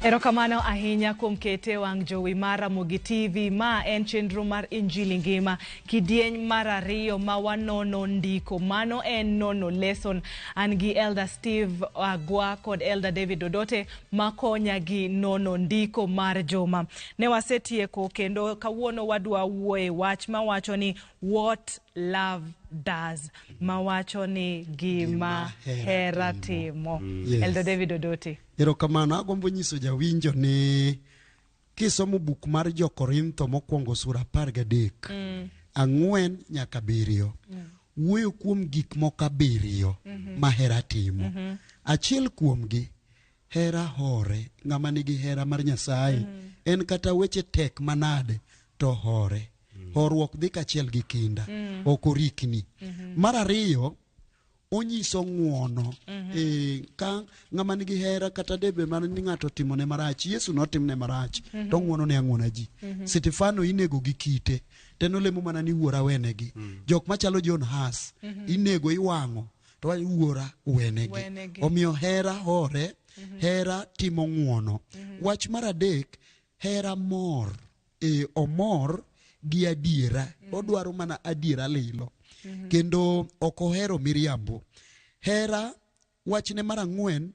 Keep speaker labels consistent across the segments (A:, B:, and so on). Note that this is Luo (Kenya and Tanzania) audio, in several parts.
A: Erokamano ahinya kuom kete wang' jowi mar Ramogi TV. Ma en chenro mar Injili Ngima, kidieny mar ariyo ma wanono ndiko. Mano en nono lesson. An gi Elder Steve Agwa kod Elder David Odote makonya gi nono ndiko mar juma. Ne wasetieko kendo kawuono wadwa wuoye wach mawacho ni what love does, mawacho ni gima hera timo.
B: Yes.
A: Elder David Odote.
B: Erokamano, agombo nyiso jawinjo ni kisomo buk mar jo-Korintho mokwongo sura 13 4 nyaka 7 wuoyo kuom gik moko 7 ma hera timo. Achiel kuomgi, hera hore. Ng'ama nigi hera mar Nyasaye en kata weche tek manade to hore. Horuok dhi kachiel gi kinda, ok orikni. Mar ariyo, onyiso ng'uono. Ka ng'ama nigi hera kata debe mana ni ng'ato otimone marach, Yesu notimne marach, to ng'uono ne ang'uona ji. Stefano inego gi kite, to en olemo mana ni wuora wenegi. Jok machalo John Huss, inego iwang'o, to wacho wuora wenegi.
A: Wenegi.
B: Omiyo hera hore, hera timo ng'uono. Wach mar adek, hera mor. Omor gi adiera. Odwaro mana adiera lilo. Kendo ok ohero miriambo. Hera, wachne mar ang'wen,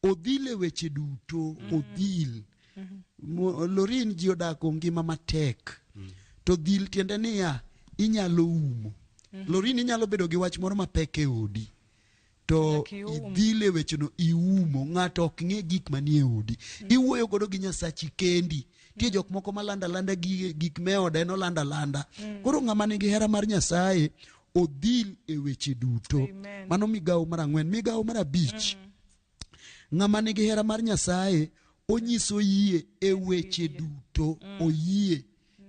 B: odhil e weche duto, odhil. Lorin ji odako ngima matek. To dhil tiende niya, inyalo umo. Lorin inyalo bedo gi wach moro mapek e odi. To idhil e wecheno, iumo. Ng'ato ok ng'e gik manie odi. Iwuoyo godo gi Nyasachi kendi. Nitie jok moko malanda landa gik me ode, en olanda landa. Koro ng'ama nigi hera mar Nyasaye odhil e weche duto. Mano migawo mar ang'wen. Migawo mar abich. Ng'ama nigi hera mar Nyasaye onyiso yie e weche duto. Oyie.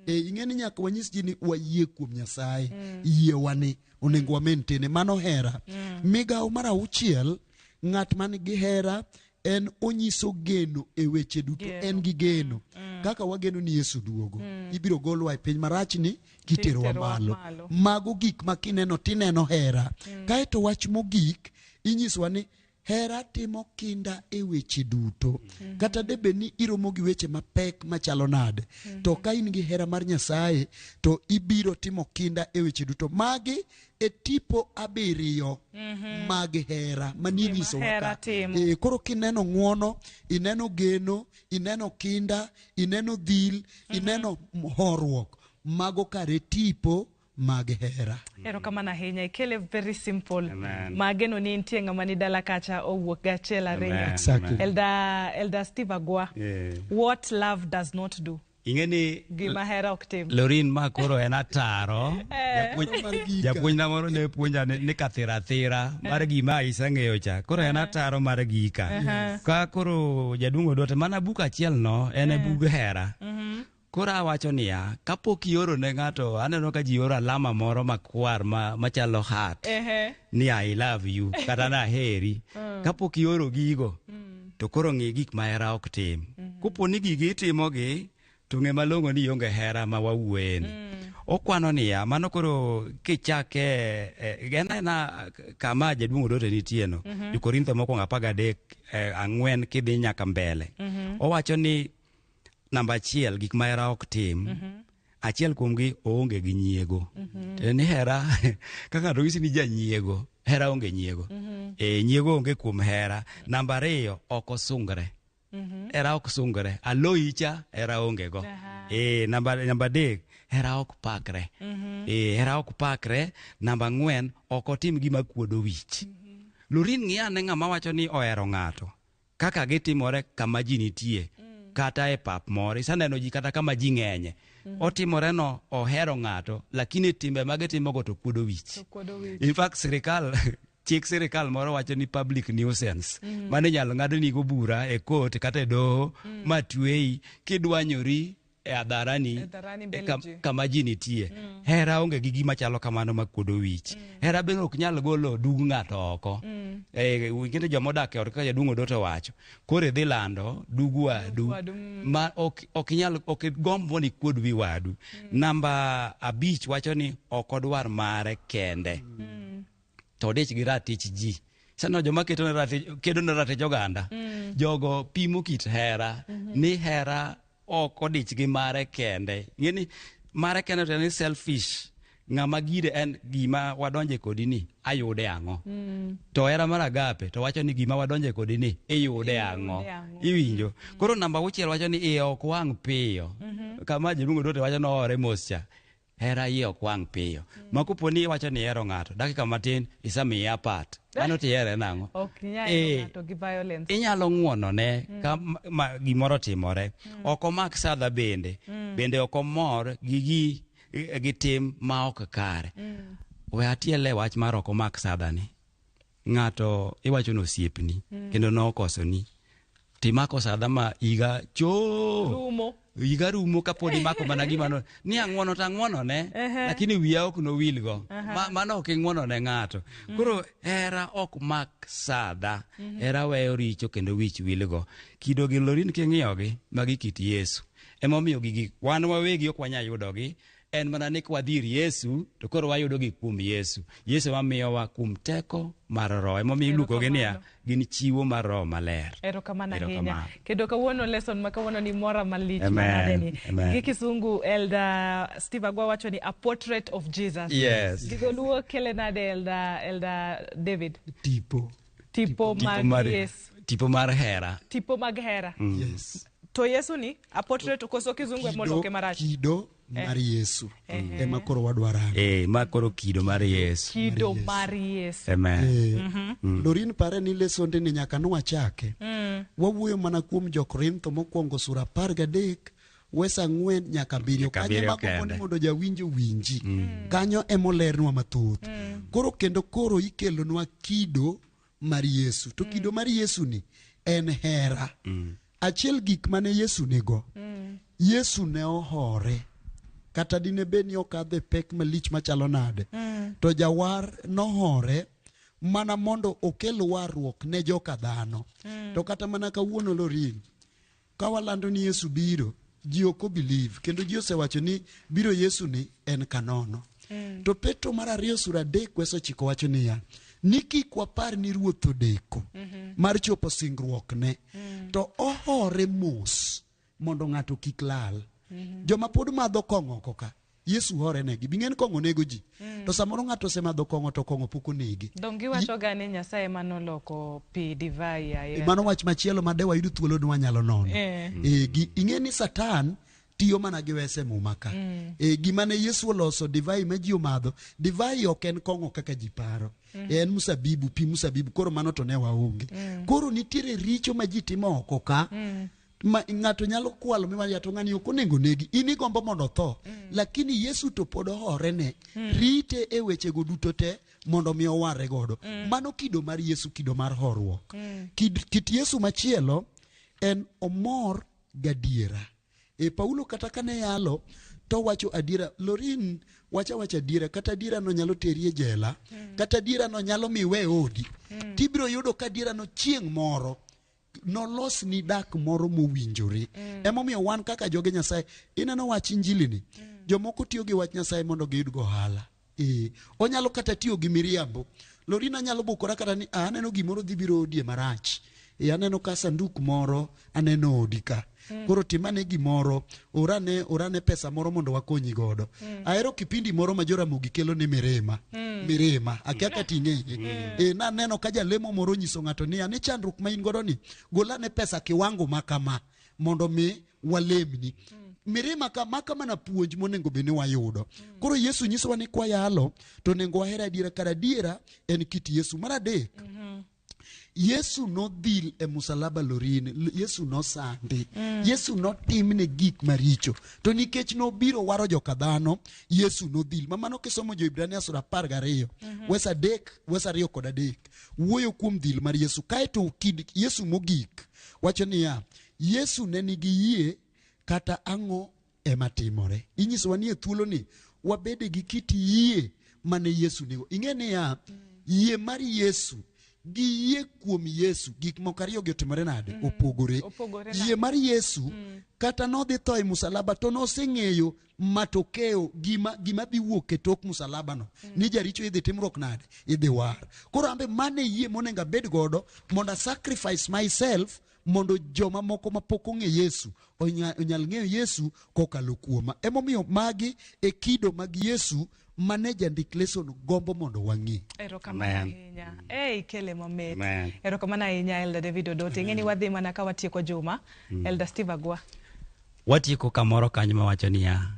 B: Ing'e ni nyaka wanyis ji ni wayie kuom Nyasaye. Yie wani onego wa maintain. Mano hera. Migawo mar auchiel, ng'at man gi hera en onyiso geno e weche duto. En gi geno. Kaka wageno ni Yesu duogo. Ibiro golwa e piny marachni kiterowa malo. Mago gik ma kineno tineno hera. Kaeto wach mogik inyisowa ni hera timo kinda e weche duto. Kata debed ni iromo gi weche mapek machalo nade, to ka in gi hera mar Nyasaye to ibiro timo kinda e weche duto. Magi e tipo 7 mag hera manie nyisowa ka. Koro kineno ng'uono, ineno geno, ineno kinda, ineno dhil, ineno horuok, mago kare tipo mag hera.
A: Erokamano ahinya, ikele very simple. Mageno ni nitie ng'ama ni dala kacha owuok gachiel ariyo.
B: Exactly.
A: Elder Steve Agwa. What love does not do.
C: Ing'e ni
A: gima hera ok tim.
C: Lorin ma koro en ataro. Japuonjna moro ne puonja ni kathira thira mar gima iseng'eyo cha. Koro en ataro mar gika. Ka koro jaduong' Odote mana buk achiel no en e bug hera. Koro awacho niya, kapok ioro ne ng'ato, aneno ka ji oro alama moro makwar machalo heart. Ni I love you, kata na aheri. Kapok ioro gigo, to koro ng'i gik ma hera ok tim. Kopo ni gigi itimogi, to ng'e malong'o ni ionge hera ma wawuoyeni. Okwano niya, mano koro kichake, en aena kama jaduong' Odote nitie no, Jo-Korintho mokwongo 13, 4 kidhi nyaka mbele. Owacho ni namba 1, gik ma hera ok tim. Achiel kuomgi oonge gi nyiego. Ni hera, kaka ng'ato nyisi ni janyiego, hera onge nyiego. Nyiego onge kuom hera. Namba 2, ok osungre. Hera ok sungre. Aloyi cha, hera onge go. Namba 3, hera ok pakre. Hera ok pakre. Namba 4, ok otim gima kuodo wich. Lorin ng'i ane ng'ama wacho ni ohero ng'ato. Kaka gitimore kama ji nitie, kata e pap moro, iseneno ji kata kama ji ng'enye. Otimore no ohero ng'ato, lakini timbe ma gitimogo to kuodo wich. In fact, sirikal, chik sirikal moro wacho ni public nuisance. Mano inyalo ng'adnigo bura e court kata e doho, ma tweyi kidwanyori e adharani, kama ji nitie. Hera onge gi gima chalo kamano ma kuodo wich. Hera bende ok nyal golo dug ng'ato oko. Winjore joma odak e ot kaka jaduong' Odoto wacho. Koro idhi lando dug wadu ma ok inyal, ok igomb mondo ikuod wi wadu. Namba 5 wacho ni ok odwar mare kende. To odich gi ratich ji. Sano joma keto ne ratich kedo ne ratich oganda. Jogo pimo kit hera ni hera ok odich gi mare kende. Ing'e ni mare kende to en ni selfish. Ng'ama gire en gima wadonje kodi ni ayude ang'o. To hera mar agape to wacho ni gima wadonje kodi ni iyude ang'o.
A: ang'o.
C: Iwinjo. Koro namba 6 wacho ni iye ok wang' piyo. Kama jaduong' Odote wacho nohore mos cha. Hera iye ok wang' piyo. Ma kopo ni iwacho ni ihero ng'ato, dakika matin isemiye apat. Mano tihere nang'o?
A: Ok inyal
C: Eh.
A: ng'ato gi violence.
C: Inyalo ng'uonone ka gimoro otimore. Ok omak sadha bende. Bende ok omor gi gi tim ma ok kare. We atiele wach mar ok omak sadha ni. Ng'ato iwacho ni osiepni kendo nokosoni. Timako sadha ma higa choo
A: Rumo.
C: Higa rumo kapod imako mana gima no ni ang'uono to ang'uono ne, lakini wiya ok nowilgo. Mano ok ing'uono ne ng'ato. Koro hera ok mak sadha. Hera weyo richo kendo wich wilgo. Kido gi Lorin king'iyogi, magi kit Yesu. Emomiyo gigi wan wawegi ok wanyal yudogi. En mana ni kwadhi ir Yesu to koro wayudogi kuom Yesu. Yesu ema miyowa kuom teko mar Roho. Emomiyo iluongogi niya gin chiwo mar Roho Maler.
A: Erokamano ahinya.
C: Erokamano.
A: Kendo kawuono lesson ma kawuono ni mora malich
C: Amen.
A: manade ni.
C: Amen.
A: Gi kisungu Elder Steve Agwa wacho ni a portrait of Jesus.
C: Yes.
A: Gi dholuo kele nade Elder David?
B: Tipo.
A: Tipo mag Yesu.
C: Tipo mar hera.
A: Tipo mag hera.
B: Yes.
A: To Yesu ni a portrait koso kizungu ema oloke marach.
B: Kido mar Yesu ema koro wadwaro.
C: Ma koro kido mar Yesu.
A: Kido mar Yesu.
C: Amen.
B: Lorin pare ni lesonde ni nyaka nwachake. Wawuoyo mana kuom Jo-Korintho mokwongo sura 13 wes 4 nyaka 7. Kanyo ema gombo ni mondo jawinjo winji. Kanyo emolernwa mathoth. Koro kendo koro ikelonwa kido mar Yesu. To kido mar Yesu ni en hera. Achiel gik mane Yesu nigo. Yesu ne ohore. Kata dine bed ni okadhe pek malich machalo nade. To jawar nohore mana mondo okel warruok ne joka dhano. To kata mana kawuono Lorin, ka walando ni Yesu biro, ji ok obelieve. Kendo ji osewacho ni biro Yesu ni en kanono. To Petro mar 2 sura 3 wes 9 wacho niya, ni kik wapar ni Ruoth odeko mar chopo singruokne, to ohore mos mondo ng'ato kik lal. Joma pod madho kong'o oko ka, Yesu hore negi. Bing'en kong'o nego ji. To samoro ng'ato osemadho kong'o to kong'o pok onege.
A: Dong giwacho ga ni Nyasaye manoloko pi divai aye.
B: Mano wach machielo ma de wayud thuolo ni wanyalo nono. Ing'e ni Satan tiyo mana gi wese Muma ka. Gima ne Yesu oloso divai ma ji omadho, divai ok en kong'o kaka ji paro. En msabibu, pi msabibu, koro mano to ne waonge. Koro nitiere richo ma ji timo oko ka. Ma ng'ato nyalo kwalo miwacho to ng'ani ok onego negi, in igombo mondo otho. Lakini Yesu to pod ohore ne, rite e wechego duto te mondo mi oware godo. Mano kido mar Yesu, kido mar horuok. Kit Yesu machielo en omor gadiera. Paulo kata kane yalo to wacho adiera. Lorin wacha wacha adiera, kata adiera no nyalo teri e jela, kata adiera no nyalo miwe odi. Tibiro yudo ka adiera no chieng' moro nolos ni dak moro mowinjore. Emomiyo wan kaka joge Nyasaye, ineno wach injili ni, jomoko tiyo gi wach Nyasaye mondo giyud go ohala. Onyalo kata tiyo gi miriambo. Lorina nyalo bukora kata ni aneno gimoro dhi biro odie marach. Aneno ka sanduk moro aneno odi ka. Koro timane gimoro, orane pesa moro mondo wakonyi godo. Ahero kipindi moro ma Joramogi kelo ni Mirima. Mirima, akia kata ing'eye. Naneno ka jalemo moro onyiso ng'ato niya, ni chandruok ma in godo ni, golane pesa kiwango ma kama mondo mi walemni. Mirima ka maka mana puonj monego bed ni wayudo. Koro Yesu nyisowa ni kwayalo to onego waher adiera, kar adiera en kit Yesu. Mar adek, Yesu nodhil e musalaba Lorin, Yesu nosandi, Yesu notimne gik maricho. To nikech nobiro waro joka dhano, Yesu nodhil. Ma mano kisomo Jo-Hibrania sura 12, wes 3, wes 2 kod 3, wuoyo kuom dhil mar Yesu. Kaeto kid Yesu mogik wacho niya, Yesu ne nigi yie kata ang'o ema timore. Inyisowa ni e thuolo ni wabede gi kit yie mane Yesu nigo. Ing'e niya, yie mar Yesu gi yie kuom Yesu gik moko ariyo gi otimore nade? Opogore.
A: Opogore
B: Yie mar Yesu kata nodhi tho e musalaba to noseng'eyo matokeo gima gima dhi wuok e tok musalaba no ni jaricho idhi timruok nade idhi war koro ambe mane yie monego abed godo mondo a sacrifice myself mondo joma moko mapok ong'e Yesu onyal ng'eyo Yesu kokalo kuoma emomiyo magi e kido mag Yesu mane jandik leson gombo mondo wang'e
A: Erokamano
C: Amen.
A: ahinya. Ei, kele mamit.
C: Amen.
A: Erokamano ahinya Elder David Odote. Ing'e ni wadhi mana ka watieko juma. Elder Steve Agwa.
C: Watieko kamoro kanyo mawacho niya,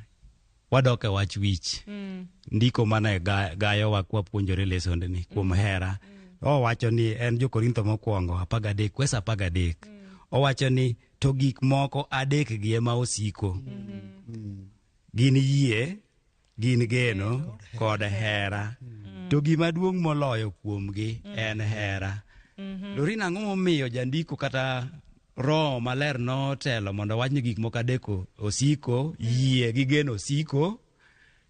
C: wadok e wach wich. Ndiko mane gayowa kwapuonjore lesondni kuom hera. Owacho ni en jo-Korintho mokwongo 13 kwes 13. Owacho ni to gik moko adek gi ema osiko. Gin yie, gin geno kod hera. To gima duong' moloyo kuomgi en hera. Lorina, ang'o momiyo jandiko kata Roho Maler notelo mondo owach ni gik moko adek osiko, yie gi geno osiko,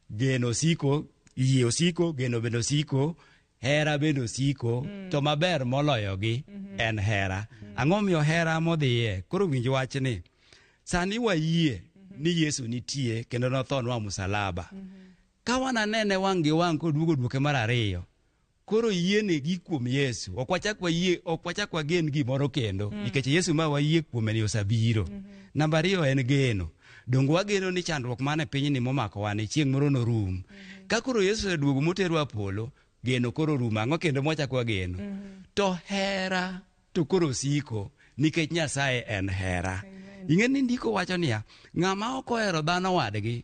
C: geno osiko, yie osiko, geno bende osiko, hera bende osiko, to maber moloyogi en hera. Ang'o momiyo hera modhiye? Koro winj wachni. Sani wayie ni Yesu nitie kendo nothonwa musalaba. Ka wananene wang' gi wang' koduogo duoke mar ariyo, koro yiene gi kuom Yesu. Ok wachak wayie, ok wachak wagen gimoro kendo, nikech Yesu ma wayie kuome ni osebiro. Namba ariyo en geno. Donge wageno ni chandruok man e pinyni momakowa ni chieng' moro norum. Ka koro Yesu oseduogo moterwa polo, geno koro rumo. Ang'o kendo mwachak wageno? To hera to koro siko nikech Nyasaye en hera. Ing'e ni ndiko wacho niya, ng'ama ok ohero dhano wadgi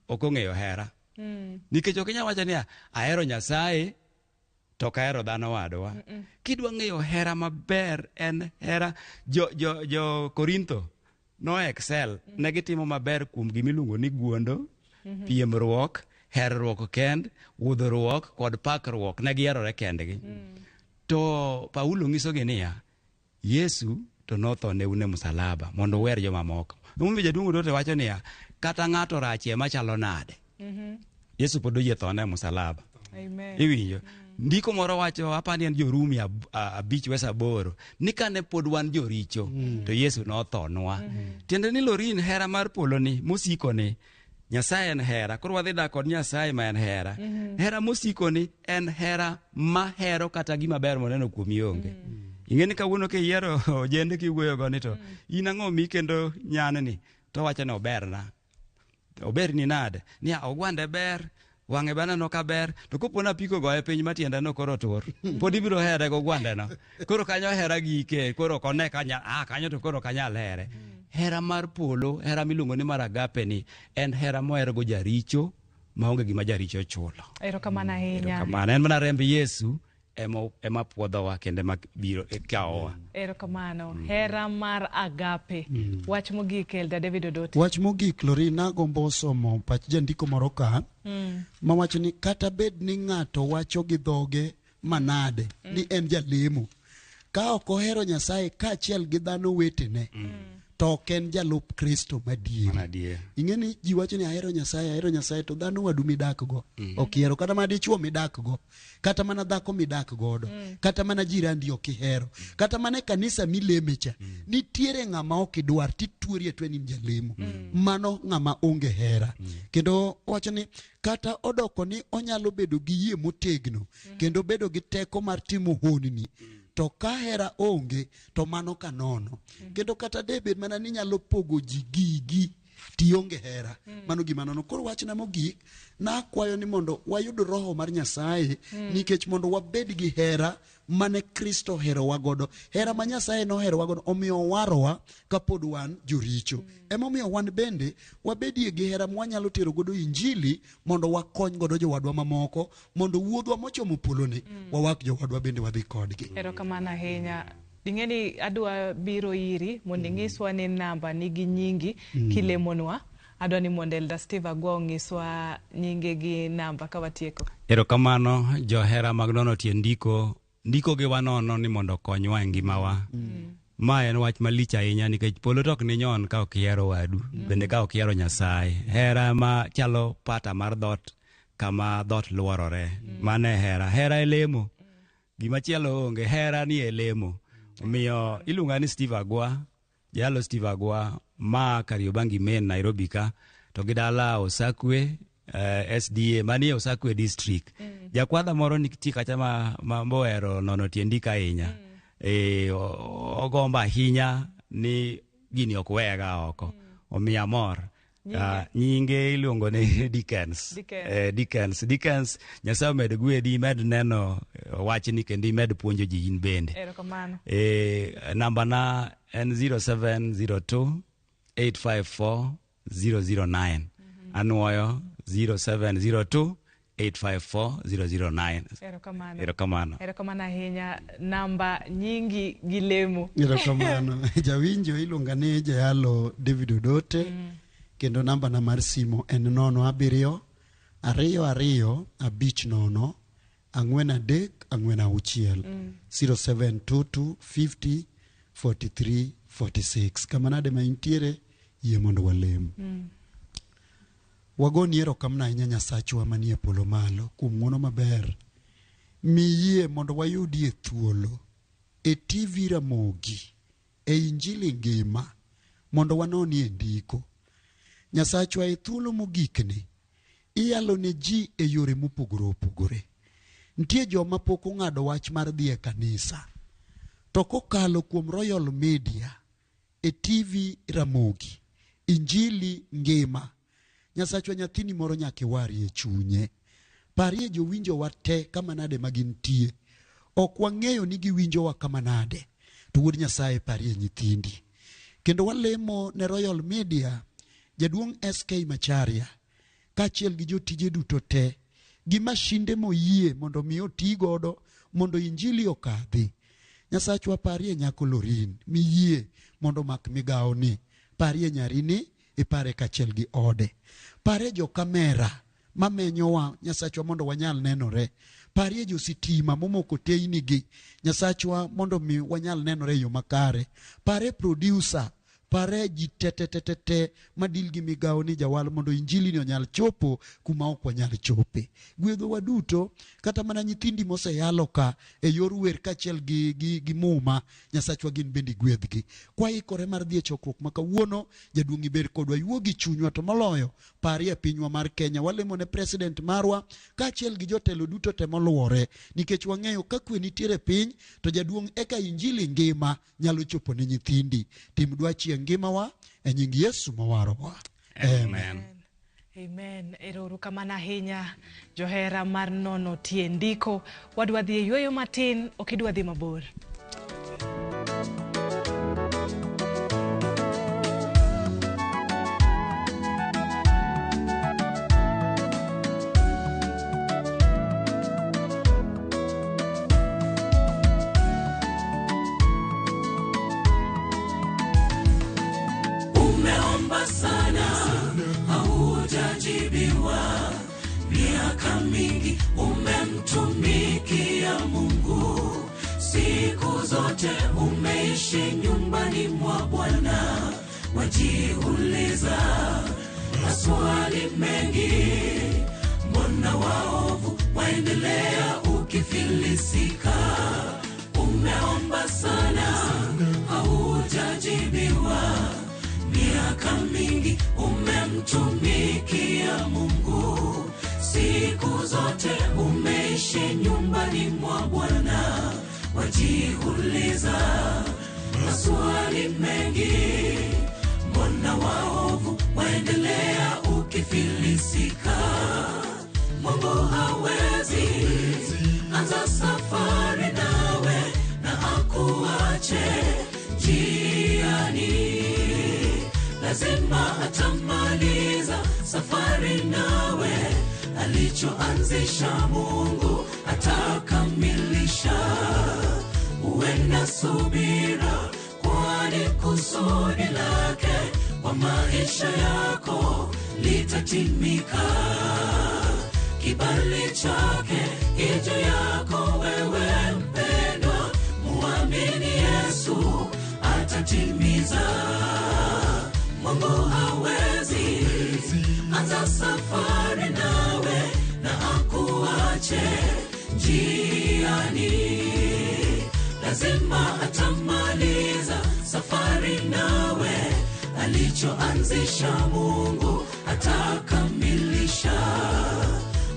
C: ok ong'eyo hera. Nikech ok inyal wacho niya, ahero Nyasaye to ok ahero dhano wadwa. Kidwa ng'eyo hera maber en hera jo, jo, jo Korintho no excel ne gitimo maber kuom gimiluongo ni guondo, piemruok, herruok kend, wuodhruok kod pakruok ne giherore kendgi. To Paulo nyisogi niya, Yesu to notho ne un e musalaba mondo uher jomamoko. Emomiyo jaduong' Odote wacho niya, kata ng'ato rachie machalo nade, Yesu pod oyie thone e musalaba.
A: Amen.
C: Iwinjo? Ndiko moro wacho apani en jo-Rumi 5 wes 8 ni kane pod wan joricho to Yesu nothonwa. Tiende ni Lorin hera mar polo ni mosiko ni Nyasaye en hera. Koro wadhi dak kod Nyasaye ma en hera. Hera mosiko ni en hera ma hero kata gima ber moneno kuomi onge. Ing'e ni kawuono kiyiero ojende kiwuoyogo ni to in ang'o mi kendo nyanni to wacho ni oberna. Oberni nade? Niya ogwande ber, wang'e be aneno ka ber, to kopo ni apiko goye piny ma tiende no koro tur, pod ibiro here gogwande no. Koro kanyo hera gike, koro ok one kanya, kanyo to koro ok anyal here. Hera mar polo, hera miluongo ni mar agape ni, en hera mohergo jaricho maonge gima jaricho chulo.
A: Erokamano ahinya.
C: Erokamano. En mana remb Yesu ema puodhowa kendo ema biro kawowa.
A: Erokamano. Hera mar agape. Wach mogik Elder David Odote.
B: Wach mogik Lorina agombo somo pach jandiko moro ka mawacho ni kata bed ni ng'ato wacho gi dhoge manade ni en jalemo, ka ok ohero Nyasaye kaachiel gi dhano wetene to ok en jalup Kristo madier. Ing'e ni ji wacho ni ahero Nyasaye, ahero Nyasaye, to dhano wadu midak go ok ihero, kata mana dichuo midak go, kata mana dhako midak godo, kata mana jirandi ok ihero, kata mana e kanisa mileme cha, nitiere ng'ama ok idwar tituori atwe ni in jalemo. Mano ng'ama onge hera. Kendo wacho ni kata odoko ni onyalo bedo gi yie motegno kendo bedo gi teko mar timo honni, to ka hera onge to mano ka nono. Kendo kata de bed mana ni nyalo pogo ji gigi tionge hera, mano gima nono. Koro wachna mogik, nakwayo ni mondo wayud roho mar Nyasaye, nikech mondo wabed gi hera mane Kristo oherowa godo. Hera ma Nyasaye noherowa godo omiyo owarowa kapod wan joricho. Emomiyo wan bende wabedie gi hera mwanyalo tero godo injili mondo wakony godo jowadwa mamoko, mondo wuodhwa mochomo poloni wawak jowadwa bende wadhi kodgi.
A: Erokamano ahinya. Ing'e ni adwa biro iri mondo ing'iswa ni namba nigi nyingi kilemonwa. Adwa ni mondo Elder Steve Agwa ong'iswa nyinge gi namba ka watieko.
C: Erokamano johera mag nono tiend ndiko. Ndiko gi wanono ni mondo okonywa e ngimawa. Ma en wach malich ahinya nikech polo to ok ninyon ka ok ihero wadu, bende ka ok ihero Nyasaye. Hera ma chalo pata mar dhoot kama dhoot luorore. Mano e hera. Hera e lemo. Gimachielo onge, hera ni e lemo. Omiyo iluonga ni Steve Agwa, jalo Steve Agwa ma Kariobangi Main Nairobi ka, to gi dala Osakwe, SDA manie Osakwe district. Jakwadha moro nitie kacha ma mohero nono tie ndiko ahinya. Ogombo ahinya ni gini ok wega oko. Omiyo amor. Nyinge iluongo ni Dickens.
A: Dickens.
C: Dickens. Dickens, Nyasaye omed gwedhi, imed neno wachni kendo imed puonjo ji in bende.
A: Erokamano.
C: Namba na en 0702 854 009. Anuoyo 0702 854 009.
A: Erokamano.
C: Erokamano.
A: Erokamano ahinya. Namba nyingi gi lemo.
B: Erokamano. Jawinjo iluonga ni Jayalo David Odote. Kendo namba na mar simo en 07 22 50 43 46. 0722 50 43 46. Kamanade ma intiere, yie mondo walem. Wagoni erokamano ahinya Nyasachwa manie polo malo kuom ng'wono maber. Miyie mondo wayudie thuolo e TV Ramogi, e Injili Ngima, mondo wanonie ndiko. Nyasachwa, e thuolo mogikni, iyalo ne ji e yore mopogore opogore. Nitie joma pok ong'ado wach mar dhi e kanisa. To kokalo kuom Royal Media, e TV Ramogi, Injili Ngima, Nyasachwa, nyathini moro nyaka iwarie chunye. Parie jowinjowa te kama nade ma gintie. Ok wang'eyo ni giwinjowa kama nade. To wuod Nyasaye, parie nyithindi. Kendo walemo ne Royal Media, jaduong' SK Macharia, kaachiel gi jotije duto te, gi mashinde moyie mondo mi oti godo mondo injili okadhi. Nyasachwa, parie nyako Lorin, miyie mondo omak migawoni. Parie nyarini, ipare kaachiel gi ode. Parie jo kamera mamenyowa, Nyasachwa, mondo wanyal nenore. Parie jo sitima momoko teyni gi, Nyasachwa, mondo mi wanyal nenore e yo makare. Parie producer, pare ji te te te te te madil gi migawo ni jawal mondo injili ni onyal chopo kuma ok wanyal chope. Gwedhowa duto, kata mana nyithindi moseyalo ka e yor wer kaachiel gi muma, Nyasachwa, gin bende gwedhgi. Kwaikore mar dhi e chokruok ma kawuono, jaduong' ibed kodwa, iwuo gi chunywa, to moloyo parie pinywa mar Kenya. Walemo ne president marwa kaachiel gi jotelo duto te moluore, nikech wang'eyo ka kwe nitiere piny to jaduong' eka injili ngima nyalo chopo ne nyithindi. Tim dwachi e ngimawa e nying Yesu mawarowa.
C: Amen.
A: Amen. Ero kamano ahinya johera mar nono tie ndiko. Wadwa dhi e yweyo matin, ok idwa dhi mabor.
D: Umeomba sana, haujajibiwa. Miaka mingi umemtumikia Mungu, siku zote umeishi nyumbani mwa Bwana. Wajiuliza maswali mengi, mbona waovu waendelea ukifilisika? Umeomba sana, haujajibiwa. Miaka mingi umemtumikia Mungu, siku zote umeishi nyumbani mwa Bwana. Wajiuliza maswali mengi, mbona waovu waendelea ukifilisika? Mungu hawezi anza safari nawe na akuache njiani, lazima atamaliza safari nawe. Alichoanzisha Mungu atakamilisha. Uwe na subira, kwani kusudi lake kwa maisha yako litatimika. Kibali chake ijuu yako wewe mpendwa, muamini Yesu atatimiza. Mungu hawezi anza safari nawe na akuache njiani, lazima atamaliza safari nawe. Alichoanzisha Mungu atakamilisha. Uwe na subira, kwani kusudi lake kwa maisha yako litatimika. Kibali chake ijuu yako wewe mpendwa, muamini Yesu atatimiza. Mungu hawezi anza safari nawe na akuache njiani. Lazima atamaliza safari nawe, alichoanzisha Mungu atakamilisha.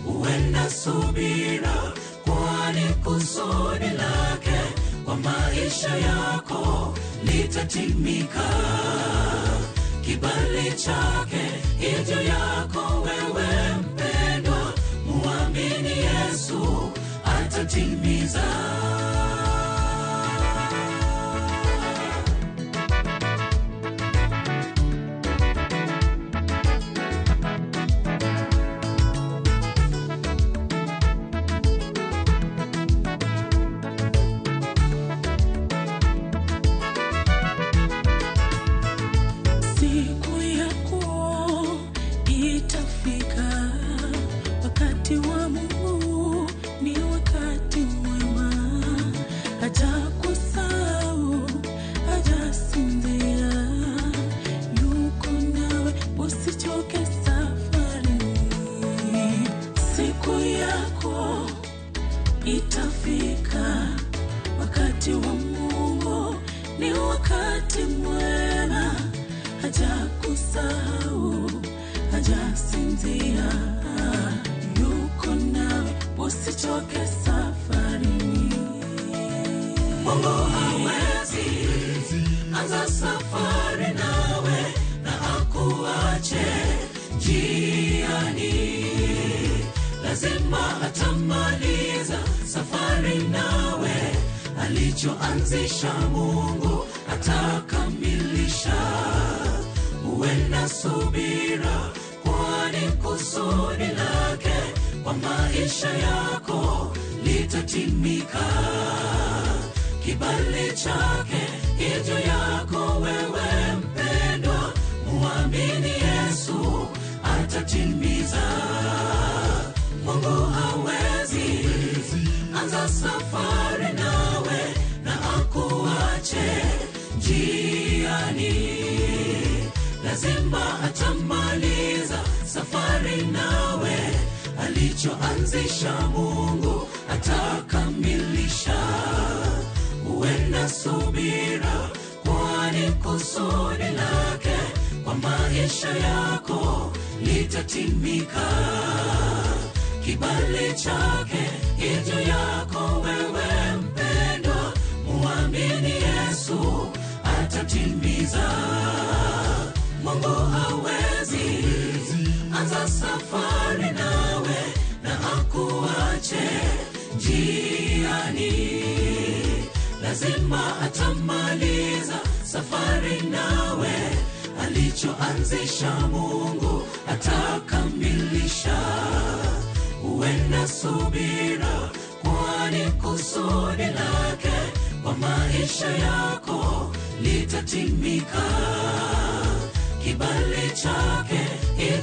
D: Uwe na subira, kwani kusudi lake kwa maisha yako litatimika. Kibali chake juu yako wewe mpendwa, muamini Yesu atatimiza.
E: Siku yako itafika, wakati wa Mungu ni wakati mwema. Hajakusahau, hajasinzia, yuko nawe, usichoke safarini. Siku yako itafika, wakati wa Mungu ni wakati mwema. Hajakusahau, hajasinzia, yuko nawe, usichoke safarini.
D: Mungu hawezi anza safari nawe na akuache njiani. Lazima atamaliza safari nawe, alichoanzisha Mungu atakamilisha. Uwe na subira, kwani kusudi lake kwa maisha yako litatimika. Kibali chake juu yako wewe mpendwa, muamini Yesu atatimiza. Mungu hawezi anza safari nawe na akuache njiani. Lazima atamaliza safari nawe, alichoanzisha Mungu atakamilisha. Uwe na subira, kwani kusudi lake kwa maisha yako litatimika. Kibali chake juu yako wewe mpendwa, muamini Yesu atatimiza. Mungu hawezi anza safari nawe na akuache njiani. Lazima atamaliza safari nawe, alichoanzisha Mungu atakamilisha. Uwe na subira, kwani kusudi lake kwa maisha yako litatimika. Kibali chake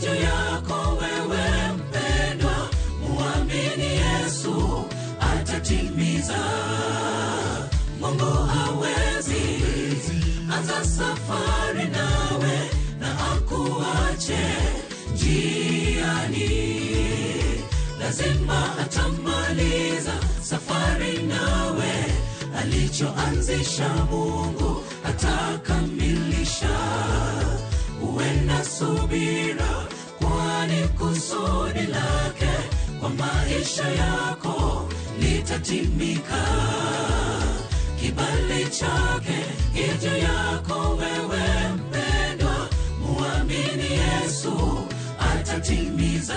D: juu yako wewe mpendwa, muamini Yesu atatimiza. Mungu hawezi anza safari nawe na akuache njiani. Lazima atamaliza safari nawe, alichoanzisha Mungu atakamilisha. Uwe na subira, kwani kusudi lake kwa maisha yako litatimika. Kibali chake juu yako wewe mpendwa, muamini Yesu atatimiza.